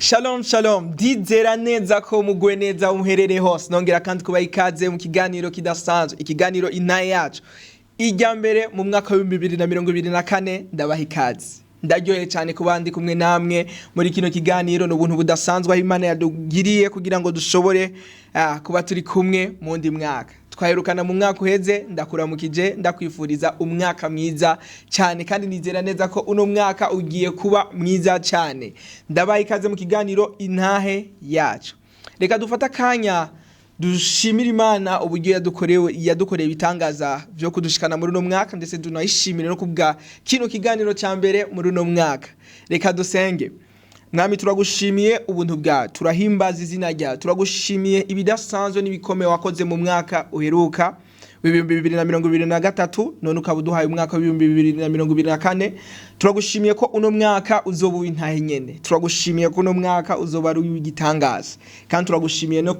Shalom shalom, ndizera neza ko muguwe neza umuherere hose. Nongera kandi kubaha ikaze mu kiganiro kidasanzwe, ikiganiro Intahe Yacu, ijya mbere mu mwaka wa 2024. Ndabaha ikaze, ndaryoheye cyane kuba ndi kumwe namwe muri kino kiganiro. Ni ubuntu budasanzwe aho Imana yadugiriye kugira ngo dushobore kuba turi kumwe mu wundi mwaka. Twaherukana mu mwaka uheze. Ndakuramukije, ndakwifuriza umwaka mwiza cyane, kandi nizera neza ko uno mwaka ugiye kuba mwiza cyane. Ndabaha ikaze mu kiganiro Intahe Yacu. Reka dufate akanya dushimire Imana uburyo yadukorewe, yadukoreye ibitangaza byo kudushikana muri uno mwaka, ndetse tunayishimire no kubwa kino kiganiro cya mbere muri uno mwaka. Reka dusenge. Mwami, turagushimiye ubuntu bwawe, turahimbaza izina ryawe, turagushimiye ibidasanzwe n'ibikomeye wakoze mu mwaka uheruka wa 2023, none ukaba uduhaye umwaka wa 2024. Turagushimiye ko uno mwaka uzoba uw'intahe nyene, turagushimiye ko uno mwaka uzoba ari uw'igitangaza, kandi turagushimiye no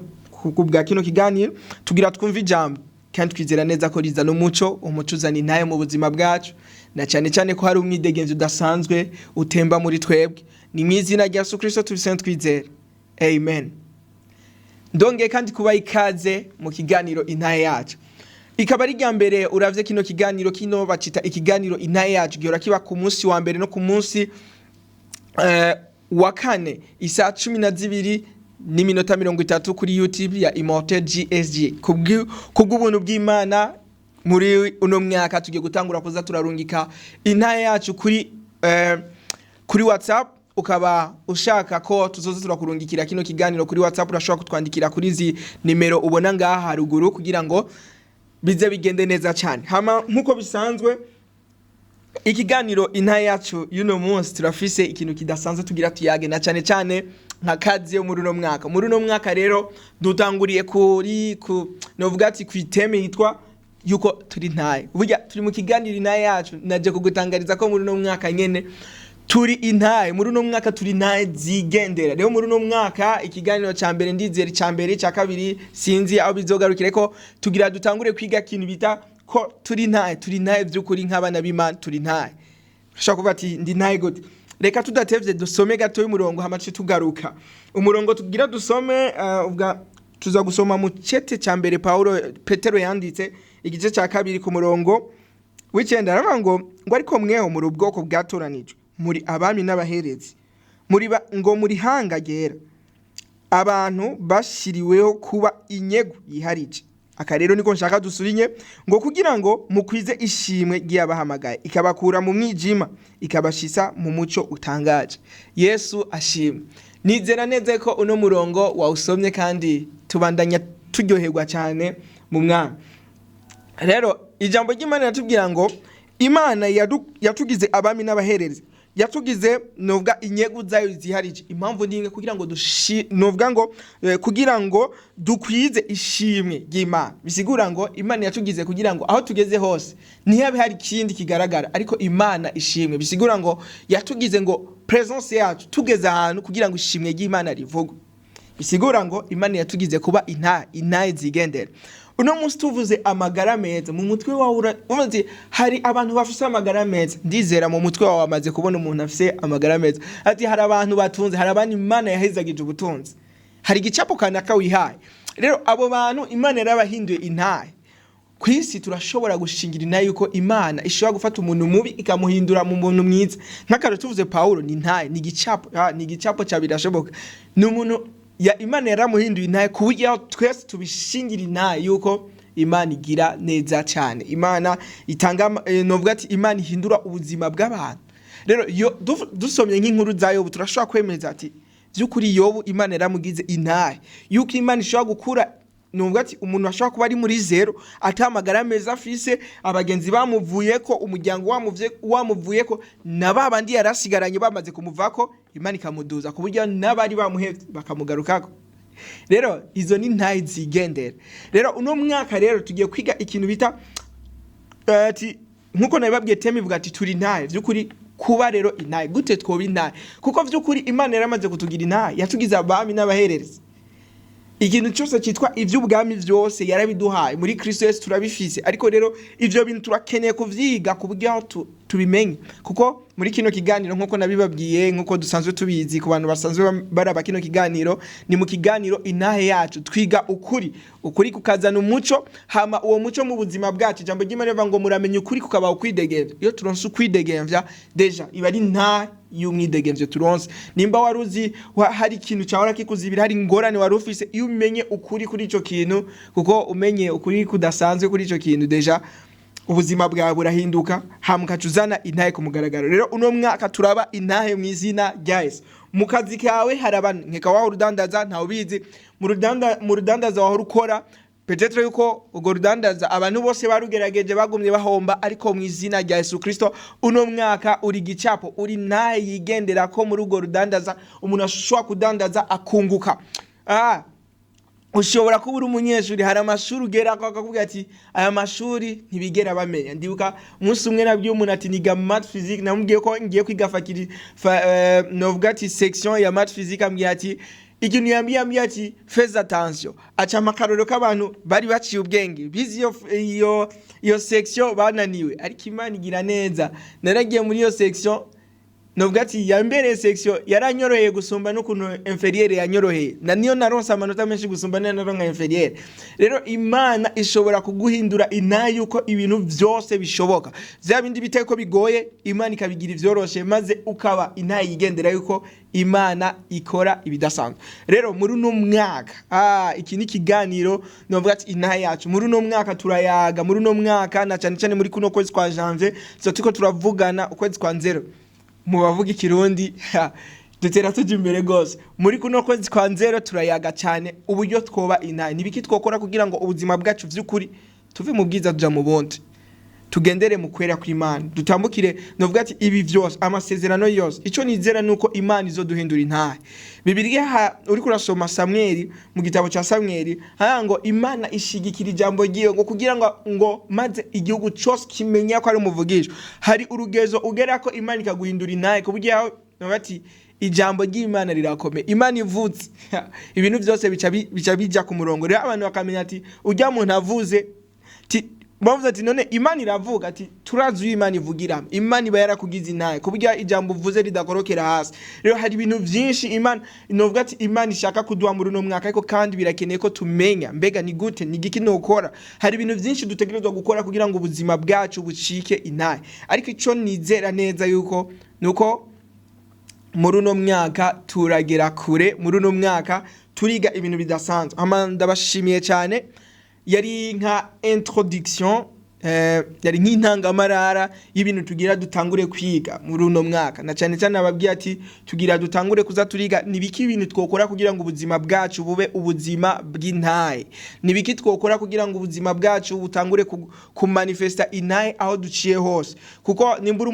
kubwa kino kiganiro tugira twumve ijambo, kandi twizera neza ko rizana umuco, umuco uzana intahe mu buzima bwacu, na cyane cyane ko hari umwidegenzo udasanzwe utemba muri twebwe. Ni mu izina rya Yesu Kristo tubisenga twizera, amen. Ndongeye kandi kubaha ikaze mu kiganiro Intahe Yacu. Ikaba ari irya mbere uravye kino kiganiro, kino bacita ikiganiro Intahe Yacu, gihora kiba ku munsi wa mbere no ku munsi wa kane isaha 12:30 kuri YouTube ya Immortel GSG. Kubw'ubuntu bw'Imana, muri uno mwaka tugiye gutangura kuza turarungika Intahe Yacu kuri WhatsApp. Ukaba ushaka ko tuzoza turakurungikira kino kiganiro kuri WhatsApp, urashobora kutwandikira kuri izi nimero ubona ngaha haruguru kugira ngo bize bigende neza cyane. Hama nkuko bisanzwe, ikiganiro Intahe Yacu y'uno munsi, turafise ikintu kidasanzwe tugira tuyage, na cyane cyane nka kazi yo muri uno mwaka. Muri uno mwaka rero dutanguriye kuri ku novuga ati ku thème yitwa yuko turi intahe. Burya turi mu kiganiro Intahe Yacu, naje kugutangariza ko muri uno mwaka nyene turi intahe. Muri uno mwaka turi intahe zigendera. Rero muri uno mwaka ikiganiro ca mbere, ndizera ica mbere, ica kabiri sinzi aho bizogarukire, ko tugira dutangure kwiga ikintu bita ko turi intahe. Turi intahe by'ukuri, nk'abana b'Imana turi intahe. Ushobora kuvuga ati: "Ndi intahe gute?" Reka tudatevye dusome gato y'umurongo, hama tuce tugaruka. Umurongo tugira dusome, ubwa tuza gusoma mu cete ca mbere Paulo Petero yanditse, igice ca kabiri ku murongo w'icenda. Aravuga ngo: "Ariko mweho muri ubwoko bwatoranijwe, muri abami n'abaherezi, muri ngo muri hanga ryera, abantu bashiriweho kuba inyegu yiharije." Aka rero niko nshaka dusurinye ngo kugira ngo mukwize ishimwe ry'abahamagaye, ikabakura mu mwijima ikabashisa mu muco utangaje. Yesu ashimwe. Nizera neza ko uno murongo wawusomye, kandi tubandanya turyoherwa cyane mu Mwami. Rero ijambo ry'Imana riratubwira ngo Imana yatugize abami n'abaherezi, yatugize novuga inyegu zayo ziharije. Impamvu ni imwe, kugira ngo dushi novuga ngo kugira ngo dukwize ishimwe ry'Imana. Bisigura ngo Imana yatugize kugira ngo aho tugeze hose ntihabe hari ikindi kigaragara ariko Imana ishimwe. Bisigura ngo yatugize ngo presence yacu tugeze ahantu kugira ngo ishimwe ry'Imana rivugwe. Bisigura ngo Imana yatugize kuba intahe, intahe zigendera. Uno munsi tuvuze amagara meza, mu mutwe wawe uzi hari abantu bafise amagara meza. Ndizera mu mutwe wawe wamaze kubona umuntu afise amagara meza, ati hari abantu batunze, hari abandi Imana yahezagije ubutunzi, hari igicapo kanaka wihaye. Rero abo bantu Imana yarabahinduye intahe. Ku isi turashobora gushingira intahe yuko Imana ishobora gufata umuntu mubi ikamuhindura mu muntu mwiza. Nk'akarero tuvuze Pawulo ni intahe, ni igicapo, ni igicapo cya birashoboka. Ni umuntu ya Imana yaramuhinduye intahe, ku buryo aho twese tubishingira intahe yuko Imana igira neza cyane, Imana itanga novuga ati Imana ihindura ubuzima bw'abantu. Rero yo dusomye nk'inkuru za Yobu, turashobora kwemeza ati by'ukuri Yobu Imana yaramugize intahe, yuko Imana ishobora gukura nuvuga ati umuntu ashobora kuba ari muri zéro, atamagara meza afise, abagenzi bamuvuye ko, umuryango wamuvuye ko, na ba bandi yarasigaranye bamaze kumuvako, Imana ikamuduza ku buryo n'abari bamuhevye bakamugarukako. Rero izo ni ntahe zigendera. Rero uno mwaka rero tugiye kwiga ikintu bita ati nkuko nabibabwiye, thème ivuga ati turi intahe vy'ukuri. Kuba rero intahe gute? Twoba intahe kuko vy'ukuri Imana yaramaze kutugira intahe, yatugize abami n'abahererezi. Ikintu cyose cyitwa iby'ubwami byose yarabiduhaye muri Kristo Yesu, turabifise. Ariko rero ivyo bintu turakeneye kuvyiga ku buryo aho tubimenye, kuko muri kino kiganiro, nkuko nabibabwiye, nkuko dusanzwe tubizi ku bantu basanzwe baraba kino kiganiro, ni mu kiganiro Intahe Yacu twiga ukuri, ukuri kukazana umuco, hama uwo muco mu buzima bwacu, ijambo ry'Imana rivuga ngo muramenya ukuri kukaba ukwidegemvya. Iyo turonse ukwidegemvya, déjà iba ari nta y'umwidegemvyo turonse. Nimba wari uzi hari ikintu cyahora kikuzibira, hari ingorane wari ufise, iyo umenye ukuri kuri ico kintu, kuko umenye ukuri kudasanzwe kuri ico kintu, déjà ubuzima bwawe burahinduka, hama ukaca uzana intahe ku mugaragaro. Rero uno mwaka turaba intahe mu izina rya Yesu. Mu kazi kawe hari abantu, nkeka wahora udandaza, ntawe ubizi, mu rudandaza wahora ukora, peut-être yuko urwo rudandaza abantu bose barugerageje bagumye bahomba, ariko mu izina rya Yesu Kristo uno mwaka uri gicapo, uri ntahe yigendera ko muri urwo rudandaza umuntu ashobora kudandaza akunguka. Ushobora kuba uri umunyeshuri, hari amashuri ugera ko akakubwira ati aya mashuri ntibigera bamenya. Ndibuka umunsi umwe nabwiye umuntu ati niga math physique, namubwiye ko ngiye kwiga fakiri fa, novuga ati section ya math physique, ambwiye ati ikintu yambwiye ati fais attention, aca amakarorero k'abantu bari baciye ubwenge bize iyo section bananiwe. Ariko Imana igira neza, naragiye muri iyo section, novuga ati yambereye section yaranyoroheye gusumba n'ukuntu inférieure yanyoroheye, na niyo naronse amanota menshi gusumba niyo naronka inférieure. Rero Imana ishobora kuguhindura intahe yuko ibintu vyose bishoboka, vya bindi biteye ko bigoye, Imana ikabigira ivyoroshe, maze ukaba intahe yigendera yuko Imana ikora ibidasanzwe. Rero muri uno mwaka, iki ni ikiganiro novuga ati Intahe Yacu. Muri uno mwaka turayaga, muri uno mwaka na cyane cyane muri kuno kwezi kwa janvier tuba turiko turavugana, ukwezi kwa nzero mu bavuga ikirundi, dutera tuja imbere gose. Muri kuno kwezi kwa nzero turayaga cyane uburyo twoba intahe, nibiki twokora kugira ngo ubuzima bwacu vy'ukuri tuve mu bwiza tuja mu bundi, tugendere mu kwera kw'Imana, dutambukire novuga ati ibi vyose, amasezerano yose. Ico nizera nuko Imana izoduhindura intahe. Bibiliya uriko urasoma Samweli, mu gitabo ca Samweli, haya ngo Imana ishigikira ijambo ryiwe ngo kugira ngo maze igihugu cose kimenya ko ari umuvugisho. Hari urugezo ugera ko Imana ikaguhindura intahe, ku buryo aho bati ijambo ry'Imana rirakomeye, Imana ivutse ibintu byose bica bija ku murongo. Rero abantu bakamenya ati ujya muntu avuze ti bavuze ati none Imana iravuga, ati turazi uyu Imana ivugiramo. Imana iba yarakugize intahe ku buryo ijambo uvuze ridakorokera hasi. Rero hari ibintu byinshi Imana, novuga ati Imana ishaka kuduha muri uno mwaka, ariko kandi birakeneye ko tumenya mbega ni gute, ni igiki nokora. Hari ibintu byinshi dutegerezwa gukora kugira ngo ubuzima bwacu bucike intahe. Ariko ico nizera neza yuko nuko muri uno mwaka turagera kure, muri uno mwaka turiga ibintu bidasanzwe. Ama ndabashimiye cyane, yari nka introduction, yari nk'intangamarara y'ibintu tugira dutangure kwiga muri uno mwaka, na cyane cyane ababwiye ati tugira dutangure kuza turiga nibiki ibintu twokora kugira ngo ubuzima bwacu bube ubuzima bw'intahe, nibiki twokora kugira ngo ubuzima bwacu butangure kumanifesta intahe aho duciye hose. Kuko nimbura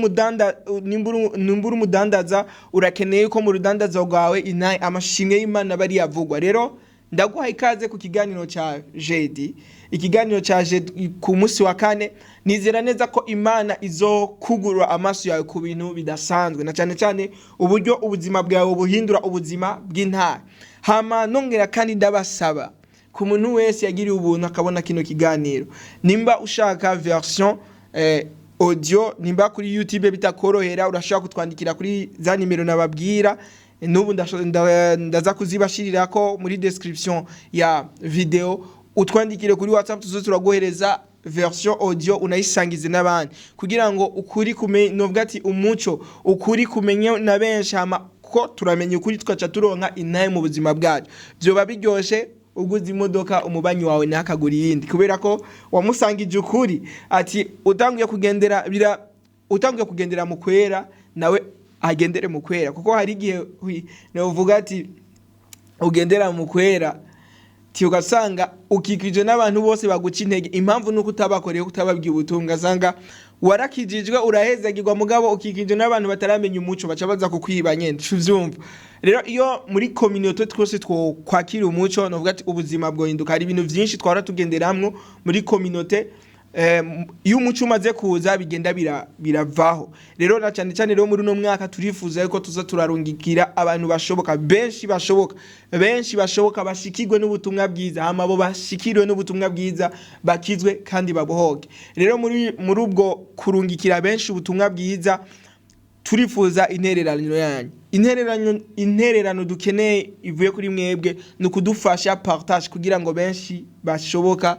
umudandaza, urakeneye ko mu rudandaza rwawe intahe, amashimwe y'Imana bari yavugwa. Rero ndaguha ikaze ku kiganiro cya jeudi, ikiganiro cya jeudi ku munsi wa kane. Nizera neza ko Imana izokugurura amaso yawe ku bintu bidasanzwe, na cyane cyane uburyo ubuzima bwawe buhindura ubuzima bw'intahe. Hama nongera kandi ndabasaba ku muntu wese yagiriye ubuntu akabona kino kiganiro, nimba ushaka version audio, nimba kuri YouTube bitakorohera, urashobora kutwandikira kuri za nimero nababwira. N'ubu ndaza kuzibashirirako muri description ya video. Utwandikire kuri WhatsApp, tuzo turaguhereza version audio, unayisangize n'abandi kugira ngo ukuri kume, novuga ati umuco, ukuri kumenye na benshi, hama ko turamenya ukuri tukaca turonka intahe mu buzima bwacu. Vyoba biryoshe uguze imodoka, umubanyi wawe ntakagura iyindi kubera ko wamusangije ukuri, ati utanguye kugendera bira, utanguye kugendera mu kwera, nawe agendere mu kwera. Kuko hari igihe uvuga ati ugendera mu kwera, ti ugasanga ukikijwe n'abantu bose baguca intege. Impamvu nuko utabakoreye, utababwiye ubutumwa. Ugasanga warakijijwe, urahezagirwa, mugabo ukikijwe n'abantu bataramenya umuco, baca baza kukwiba nyene, uvyumva. Rero iyo muri communauté twose twokwakira umuco, novuga ati ubuzima bwohinduka. Hari ibintu vyinshi twahora tugenderamwo muri communauté. Iyo umuco umaze kuza, bigenda biravaho. Rero na cyane cyane rero muri uno mwaka turifuza yuko tuza turarungikira abantu bashoboka, benshi bashoboka, benshi bashoboka, bashikirwe n'ubutumwa bwiza, hama bo bashikirwe n'ubutumwa bwiza bakizwe kandi babohoke. Rero muri ubwo kurungikira benshi ubutumwa bwiza, turifuza intererano yanyu. Intererano dukeneye ivuye kuri mwebwe ni ukudufasha partage, kugira ngo benshi bashoboka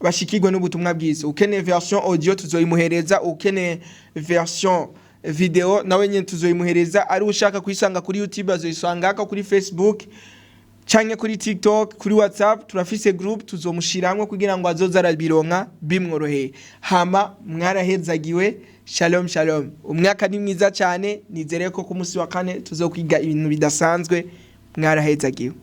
bashikirwe n'ubutumwa bwiza. Ukeneye version audio tuzoyimuhereza, ukeneye version video nawe nyene tuzoyimuhereza, ari ushaka kuyisanga kuri YouTube azoyisangako, kuri Facebook canke kuri TikTok, kuri WhatsApp turafise group, tuzomushiramwo kugira ngo azoze arabironka bimworoheye. Hama mwarahezagiwe. Shalom shalom. Umwaka ni mwiza cyane. Nizere ko ku munsi wa kane tuzokwiga ibintu bidasanzwe. Mwarahezagiwe.